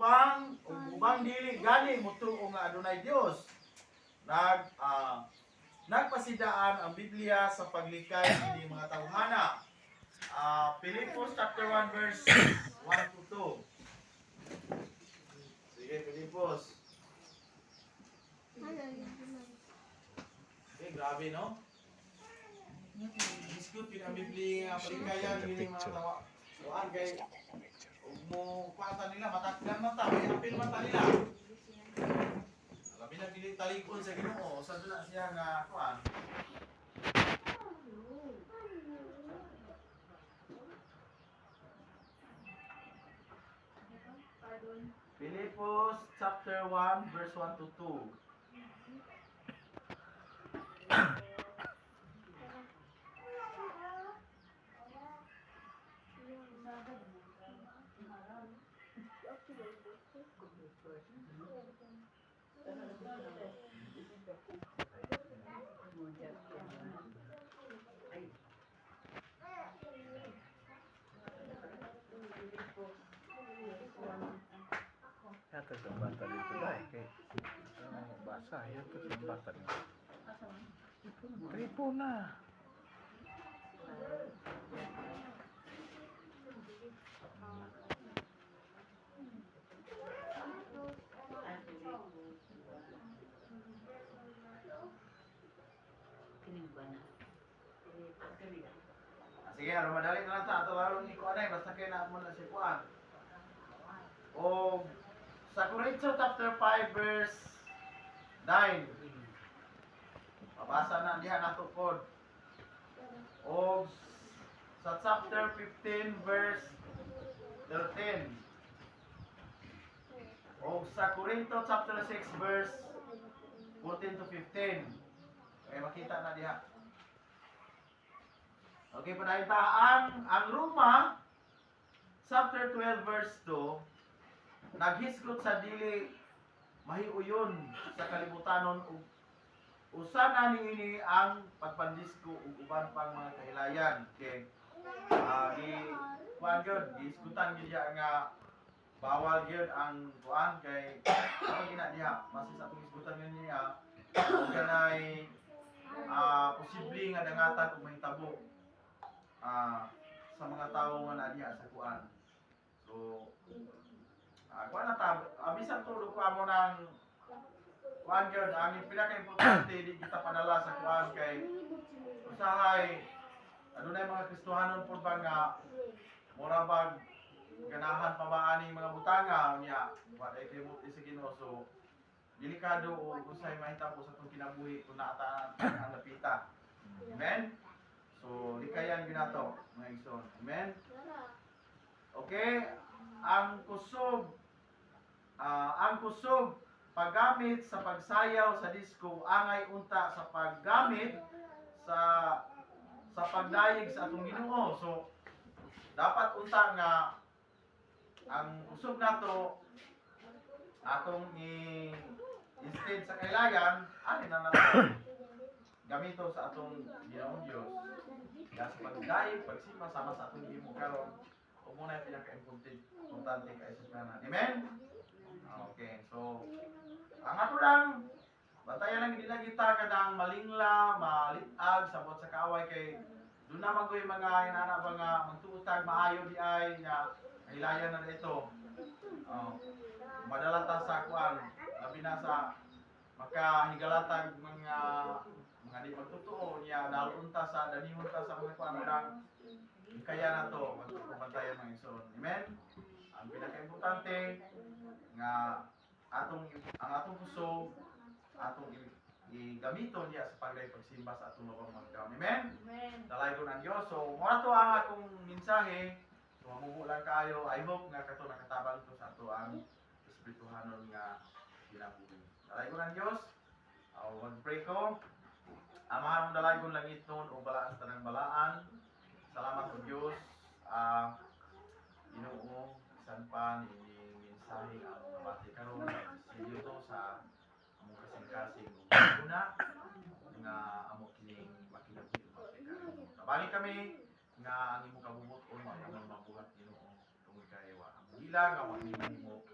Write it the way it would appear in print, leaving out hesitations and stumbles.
Ug ubang dili gani motuo nga adunay Dios. Nagpasidaan ang Biblia sa paglikay ini mga tawhana. Filipos chapter 1 verse 1 to 2. Sige, Filipos. Okay, grabe, no? Hisgot yun ang Biblia nga palikayan ini mga tawa. Kuan kay ug mo pata nila, matakdan mata, may apil mata nila. Labi na dili talikon sa Ginoo, sa na siya nga kuan. Filipos chapter 1 verse 1 to 2. Yata sa bata dito dahil kay ano, basa yata sa bata dito. Tripo na. Sige, aron madali na lang ta. Ato aron ni kuan ay basta kay na mo na si kuan. O sa Corinto chapter 5 verse 9. Mabasa na diha nato pod. O sa chapter 15 verse 13. O sa Corinto chapter 6 verse 14 to 15. Okay, makita na diha. Okay, padayon ta ang Roma chapter 12 verse 2 naghisgot sa dili mahiuyon sa kalibutanon ug usa na niini ang pagpandisko ug uban pang mga kahilayan. Okay. Di kuan gyud, gihisgutan gyud diha nga bawal gyud ang kuan kay ako gina diha base sa atong hisgutan gyud niya ug kanay posible nga dangatan ug mahitabo sa mga tawo nga naa diha sa kuan. So, kuan na ta, bisan tulog ko amo ng kuan gyud, ang pinaka-importante di kita padala sa kuan kay usahay adunay mga Kristohanon pud ba nga mura bag ganahan pa ba ani mga butanga nya wa day kay buti sa Ginoo, so delikado o usay mahitabo sa atong kinabuhi kung naa ta ang lapita. Amen. So likayan gyud nato, mga igsoon. Amen. Okay, ang kusog paggamit sa pagsayaw sa disco angay unta sa paggamit sa pagdayeg sa atong Ginoo. So dapat unta nga ang kusog nato atong i instead sa kailayan ani na nato gamito sa atong Ginoong Dios. Kaya sa pagdayeg, pagsimba sama sa atong gihimo karon, ug mao na yung pinaka-importante importante kay sa tanan. Amen. Okay, so ang ato lang bantayan lang hindi lang kita kanang malingla, malitag sa buot sa kaaway kay doon na man ko'y mga inana ba nga magtuutag maayo di ay nga kahilayan na ito. Oh. Madala ta sa kuan, labi na sa makahigalatag mga di magtotoo niya dalon ta sa danihon ta sa mga kuan lang kaya na to magbantayan, mga igsoon. Amen. Ang pinakaimportante nga atong ang atong kusog atong igamiton niya sa pagday pagsimba sa atong mabang magkaon. Amen. Dalaygon ang Dios. So mao na to ang akong mensahe. So mamubo lang kayo. I hope nga kato nakatabang to sa ato ang espirituhanon nga kinabuhi. Dalaygon ang Dios. Mag-pray ko. Amahan mong dalaygon langit nun o balaan sa tanang balaan. Salamat o Dios. Ginoo, bisan pa ni mensahe ang nabati karon silyo to sa among kasing-kasing ug una nga amo kining makinabuhi ug maplikar. Tabangi kami nga ang imong kabubut-on mao among mabuhat, Ginoo, tungod kay wa amo hila nga wa mahimo.